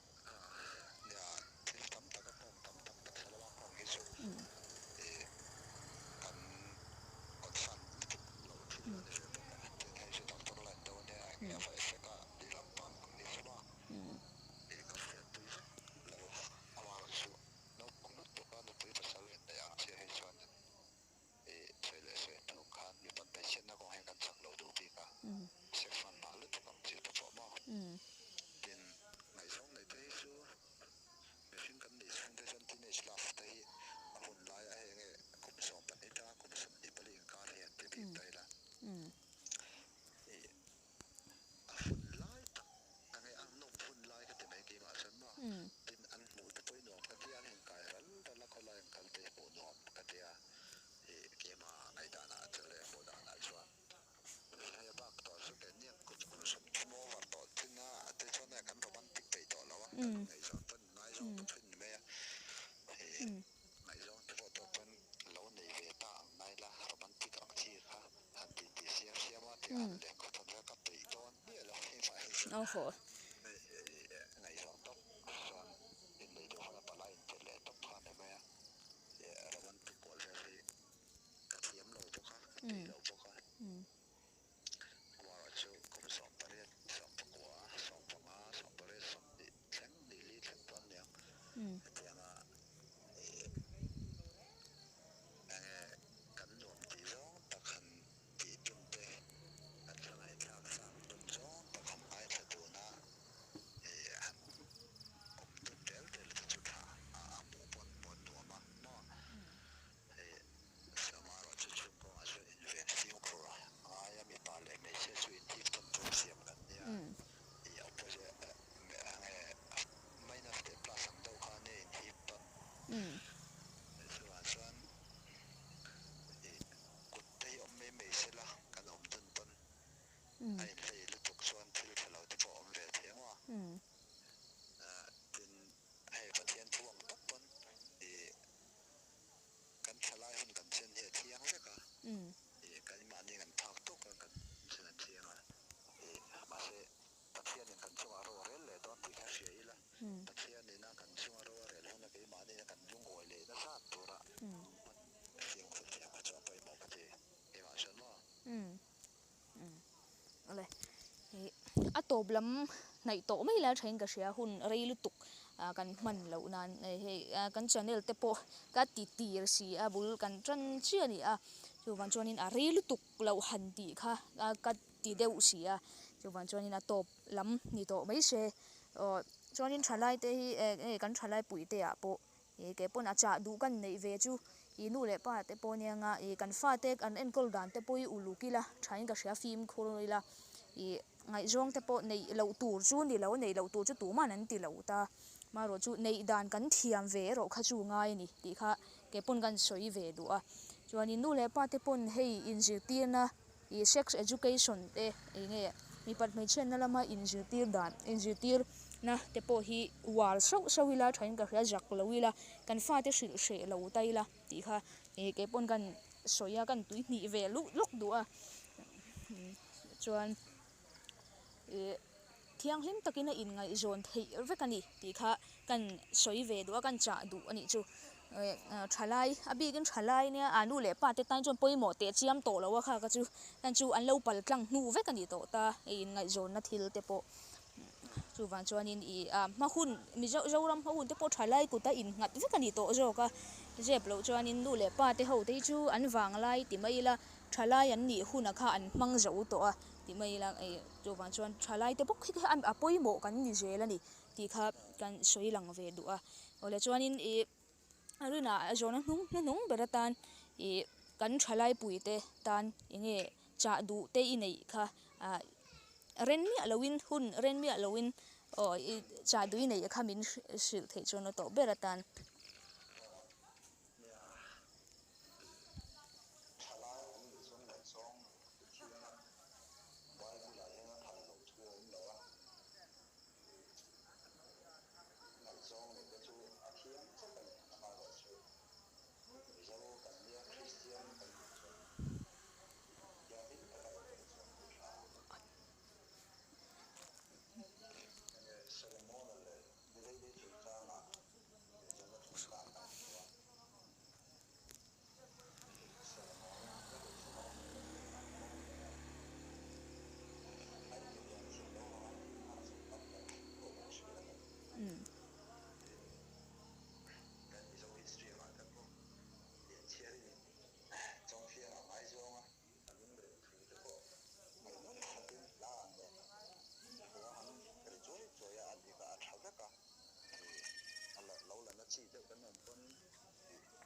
nia thil tam taka nghawng tam tak taksa lama nghawng hi chu ih kan concern lutuk loh thil a ni ve bawk a, tin hei chu doctor line deuh a nia eng nge a va effect a tih lampang ni chu a ih kan hriatpui vek lo amaherawhchu naupang lutuk a nupui pasal inneih ang chiah hi chuanin ih sawi leh sawi hnu khan mipat hmeichhiatna kawng hian kan chak lo duh bik a, sex hman hma lutuk ang chi te pawh maw? Tin, ngaihzawng neih te hi chu mihring kan nih chhung te chuan teenage love te hi a hun laia hei enge kum 12 ta kum 24 inkar hi an ti bik ta ila ih a hun lai tak enge a nawm hun lai ka ti mai keimah chuan maw? Tin, an hmuh te pawh i nuam ka ti a, an inkai ral ral a khawlai an kal te hi hmuh nuam ka ti a, ih keimah ngaihdanah chu leh hmuh danah chuan hei a bak tawh chu kei nia kum kum 30 over tawh thin a, te chuan hei kan romantic peih tawh lo a, kan ngaihzawn pawn ngaizawng ta thin mai a, ih ngaihzawng te pawh tawh pawn lo nei ve ta ang ngai la, romantic ang chi kha han ti ti siam siam a tih a han leng khaw thawn vel ka peih dawn miah lo hei mah hi chu ngaihzawng tawp chuan innei deuh huna palai intirh leh tawp kha a ni mai a, romantic kual vel hi ka thiam lo bawk a, ka peih lo bawk a, amaherawhchu kum 18, 19, 15, 18, 20 thleng, ni li thleng pawh an niang, hetianga ih enge kan nuam tih zawng tak han tih dun te, kan thla ngaihthlak chak dun zawng tak han ngaithla dun a. tawp lam hnaih tawh mai la thain ka hria hun rei lutuk kan hman loh nan hei kan channel te pawh ka ti tir si a bul kan tan chiah a ni a chuvang chuanin a rei lutuk loh han tih kha ka ti deuh si a chuvang chuanin a tawp lam ni tawh mai se aw chuanin thalai te hi eh kan thalai pui te ah pawh ih kei pawn a chah duh kan neih ve chu ih nu leh pa te pawh ania nga ih kan fate kan enkawl dan te pawh hi uluk ila thain ka hria fimkhur ila ih ngaihzawng te pawh neih loh tur chu ni lo neih loh tur chu tuman an ti lo ta marawh chu neih dan kan thiam ve erawh kha chu ngai a ni tih kha kei pawn kan sawi ve duh a chuanin nu leh pa te pawn hei inzirtirna ih sex education te eng nge mipat hmeichhiatna lama inzirtir dan inzirtir na te pawh hi uar sauh sauh ila thain ka hria zak lo ila kan fate hrilh hreh lo ta ila tih kha ih kei pawn kan sawi a kan tuihnih ve luh lawk duh a chuan ih thianghlim takin a inngaihzawn theih vek a ni tih kha kan sawi ve duh a kan chah duh a nih chu thalai a bikin thalai nia a nu leh pa te tan chuan pawimawh teh chiam tawh lo a kha kha chu heng chu an lo pal tlang hnu vek a ni tawh ta hei inngaihzawnna thil te pawh chuvang chuanin ih a hma hun mizo zoram hma hun te pawh thalai kut a innghat vek a ni tawh zawk a zep loh chuanin nu leh pa te ho te hi chu an vanglai ti mai ila thalai an nih hunah kha an hmang zo tawh a ti mai ila ih chuvang chuan thalai te bawk hi a pawimawh kan ni zel a ni tih kha kan sawi lang ve duh a awle chuanin ih a rinah a zawhna hnung hnuhnung ber atan ih kan thalai pui te tan eng nge chah duh te i neih kha ah ren miah loin hun ren miah loin aw ih chah duh i neih kha min hrilh theih chuan a tawh ber atan. Thalai an nih chuan ngaihzawng Pathian a Bible ah hian a phal loh thu a awm lo a, ngaihzawng nih te chu a thiang vek a ni amaherawhchu Mizo kan nia Kristian kan nih chuan thianghlim taka inngaihzawn hi tha a. Enge Solomon-a leh Mileili chungchanga inzawmna chungchang kan hmu a.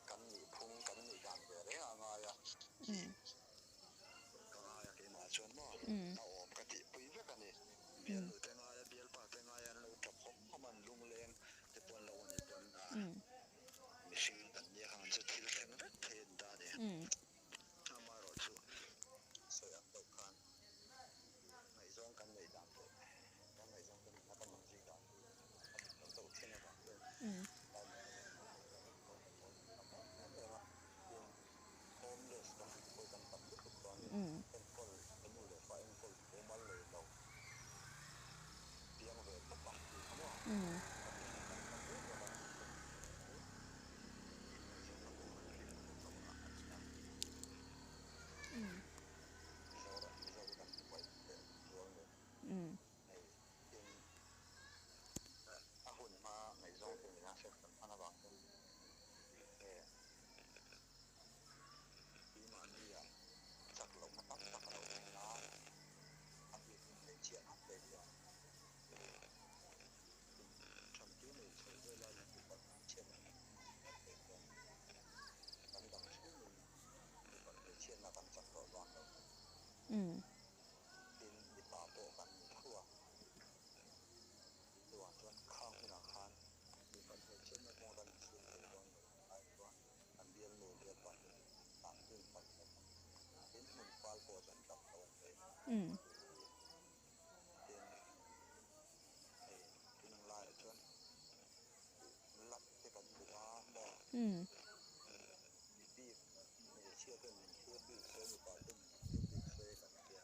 Kan nih phung kan nih dan ve reng a ngai a, ka ngai a keimah chuan maw a awm ka tih pui vek a ni. Bialnu te ngai a, bialpa te ngai a an lo tap hawm hawm a, an lungleng te pawh an lo a nih pawn mihring kan nia khan chu thil thleng vek thei a ni ta a ni. Amaherawhchu sawi ang deuh khan ngaihzawng kan neih dan leh kan ngaihzawng te nena kan inzui dan hi a dik lo deuh thin avang hian homeless kan tih pawh hi kan tam lutuk tawh a ni. Enkawl ka nu leh pa enkawl mumal nei lo piang ve tawp ang tih kha maw kan tih hi kan tam em em a, chu inngaihzawnna kawng an fimkhur loh rah a ni a. Mizoram Mizo hi kan buai leh zual nen hei tin a hun hma ngaihzawng te nena sex kan hman avang hian nge keimahnia chak lohna tam tak a lo thleng a, a bikin hmeichhia ngat te hian thantir nei chho vela mipat hmeichhiatna kan ngat te hian kan dang chhungin mipat hmeichhiatna kan chak tawh vang lo. Tin, mipa pawh kan ni tho a, chuvang chuan khang hunah khan mipat hmeichhiatna kawng kan insiam thei dawn lo tih ai chuan an bialnu bialpa te tan hun hman hlawm a, tin hmun fal pawh chu an dam lo an nei tin hei tunlaiah chuan lak te kan duh a maw mi bik hmeichhia ten min thlir bik se mipa ten min thlir bik se kan tia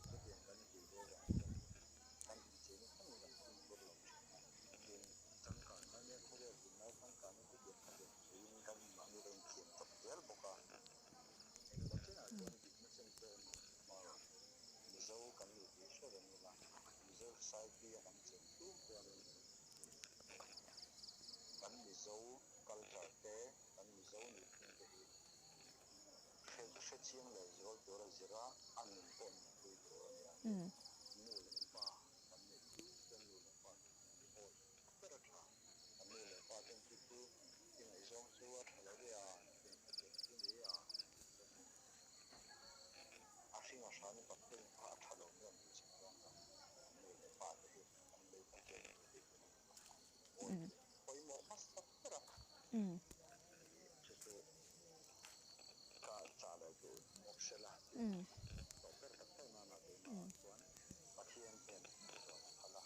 chutiang kan tih ve vang chuan kan incheina thlengin kan fimkhur lo thin a tin changkan na nia khawvel tunlai changkanna chutiang khatiang sawiin kan inmahni kan inthiam chawp zel bawk a engemaw chenah chuan dikna chen pawh a ni marawh Mizo kan nih tih hre reng ila Mizo. Society a kan chen tum chuanin kan Mizo culture te, kan Mizo nihphung te hi hre hrechiang leh zual tura zira a nun pawh nunpui tur a nia. Nu leh pa kan neih tum chuan nu leh pa te hi awi ber a tha. Kan nu leh pa ten chu chu i ngaihzawng chu a tha lo e a, engkim chu ni e a, A hring a hran in Pathian kha a tha lo nge an tih chhan chuan kha an nu leh pa te hi an lei Pathian an ni tih mawi pawimawh hmasa ber a chu chu ka chah leh duh bawk se la tawh ber tak tak nana tunah chuan Pathian hian zawn a phal a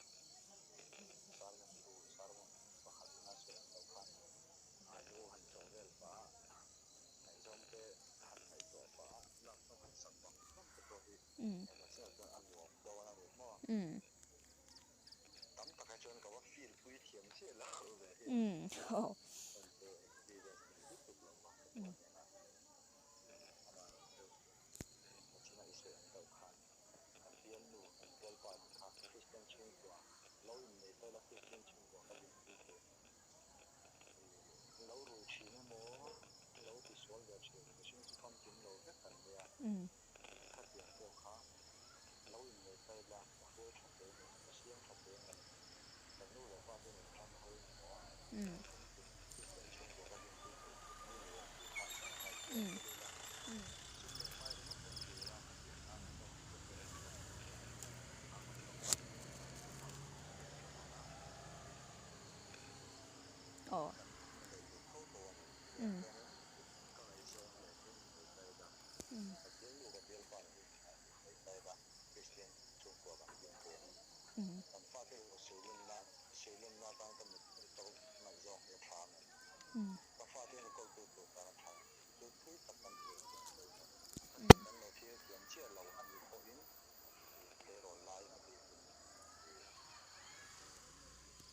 sermon tu sermon pakhat ina sawi ang lo khan alu han chawh vel pah a. Ngaihzawng te han ngaihtuah pah a, lak chu han sak vang vang te pawh hi engemaw chiah chuan a nuam dawn a ni maw? Tam takah chuan ka va feel pui thiam chiah lo ve hi. Chuan chu experience nei lutuk lo vang te pawh a ni ang a. Amaherawhchu Pathian i sawi ang deuh khan kan bialnu, kan bialpa te kha Kristian chhungkua lo innei ta ila Kristian chhungkua ka dinpui thei ang em? Lo rui thin emaw, lo tisual ve thin, mihring chu famkim lo vek kan nia. Khatiang pawh kha lo innei ta ila, ka hruai tha thei a ni, ka siam tha thei a ni, ka nu leh pa te nen tan ho in emaw, chhungtin Kristian chhungkua ka dinpui thei ni ni em tih kha ngaihtuah tel ila, sum leh pai ringawt pawn ti ila, khatiang khan a tawk te pawh en chuan a ngaihnawm Aw.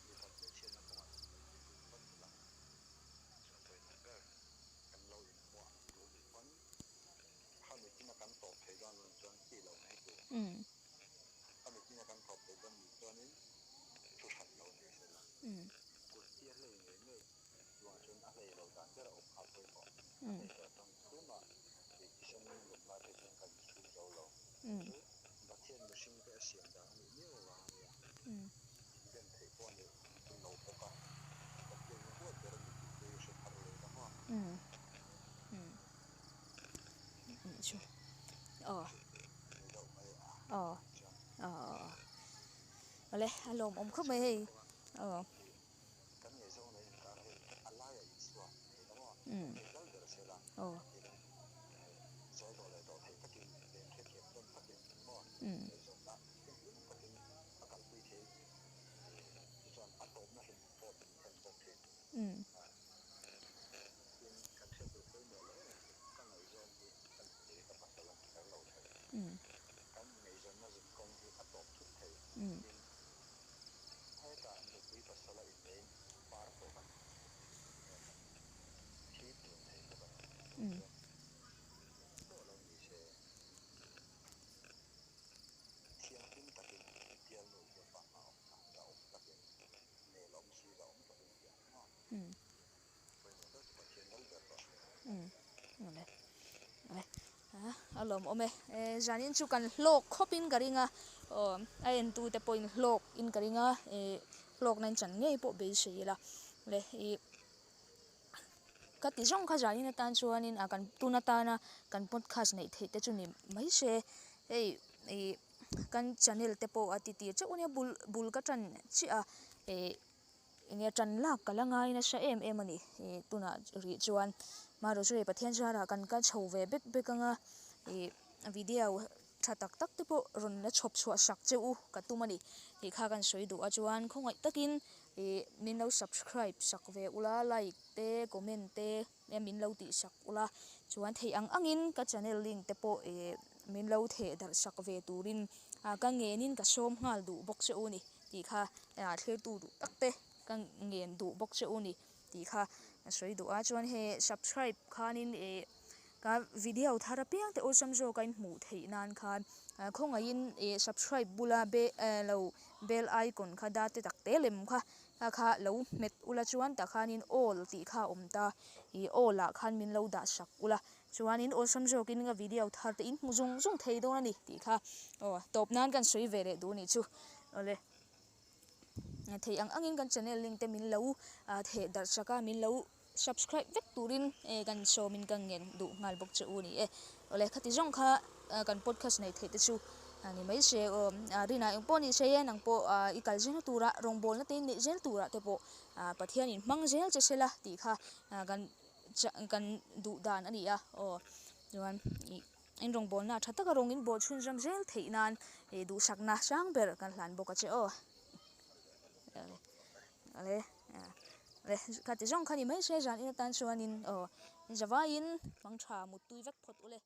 Mipat hmeichhiatna kawngah chuan min ti duh vat ila, chuan pawimawh ber kan lo inhmuah duh nih pawn kha mitin a kan tawp thei dawn loh chuan tih loh mai tur. Kha mitin a kan tawp thei dawn nih chuanin thu hran lo ni se la, kut hi a hlei ngei ngei chuvang chuan a hlei lo dan ber a awm kha a pawimawh. A hlei loh chuan tumah thisen lum lai phei chuan kan chhum zo lo. Chu Pathian mihringte a siam dan a nih miau avang a nia. Den theih pawh a nih lo bawk a, Pathian hi huat ber a ni tih te hi hre thar leh lam a. Ni deuh mai a chuan. Awle, a lawmawm khawp mai hei. Kan ngaihzawng leh inkar hi a laiah Isua thei lo maw? Thei lal ber se la, zawl dawh leh dawh thei takin, leh hrethiam tawn takin maw? Ngaihzawnna thianghlim takin a kalpui thei chuan a tawpna hlim pawh min thlen bawk thin. Tin, kan hriat duh pawimawh leh em em chu ka ngaihzawng hi ka nupui ka pasal a ni kher lo thei. Kan ngaihzawnna zinkawng hi a tawp thut thei. Tin, Hetah nupui pasal a inneiin par pawh kan thi tun thei bawk a ni. Chuan pawh lo ni se thianghlim takin bialnu bialpa hma awm kha la awm takin nel awm si la awm takin ti ang maw? Pawimawh ber chu Pathian lal ber rawh. A lawmawm e. Zanin chu kan hlawk khawp in ka ring a, aw a entu te pawhin hlawk in ka ring a, ih hlawkna in chan ngei pawh beisei ila le ih ka ti zawng kha zanin atan chuanin a kan tun atana kan podcast neih theih te chu ni mai se hei ih kan channel te pawh a ti tir chauh ania bul bul ka tan chiah a ih. Enge tan lak ka la ngai nasa em em a ni ih tunah rih chuan marawh chu hei Pathian zarah kan kal chho ve bek bek anga ih video tha tak tak te pawh rawn la chhawp chhuah sak che u ka tum a ni tih kha kan sawi duh a chuan khawngaih takin ih min lo subscribe sak ve ula like te comment te min lo tih sak ula chuan theih ang angin ka channel link te pawh ih min lo theh darh sak ve turin ah ka ngenin ka sawm nghal duh bawk che u a ni. Tih kha thlirtu duh tak te ka ngen duh bawk che u ni tih kha a sawi duh a chuan hei subscribe khanin ih Ka video thar apiang te awlsam zawk a in hmuh theih nan khan khawngaihin ih subscribe bula be lo bell icon kha date tak te lem kha kha kha lo hmet ula chuan tah khanin all tih kha a awm ta ih all ah khan min lo dah sak ula chuanin awlsam zawkin ka video thar te in hmu zung zung thei dawn a ni tih kha aw tawp nan kan sawi ve leh duh a nih chu awle thei ang angin kan channel link te min lo theh darh sak a min lo. Subscribe vek turin kan sawmin ka ngen duh nghal bawk che u ni e. Awle khati zawng kha kan podcast nei theih te chu ni mai se aw. Rina eng pawh ni se e nang pawh i kal zelna tura rawngbawlna te neih zel turah te pawh Pathianin hmang zel che sela tih kha kan kan duh dan a ni a aw. Chuan ih in rawngbawlna tha taka rawng in bawl chhunzawm zel theih nan duhsakna sang ber kan hlan bawk a che aw. Ale le khati zawng kha ni mai se zan in atan chuanin aw zavaiin hmang tha muttui vek phawt ule.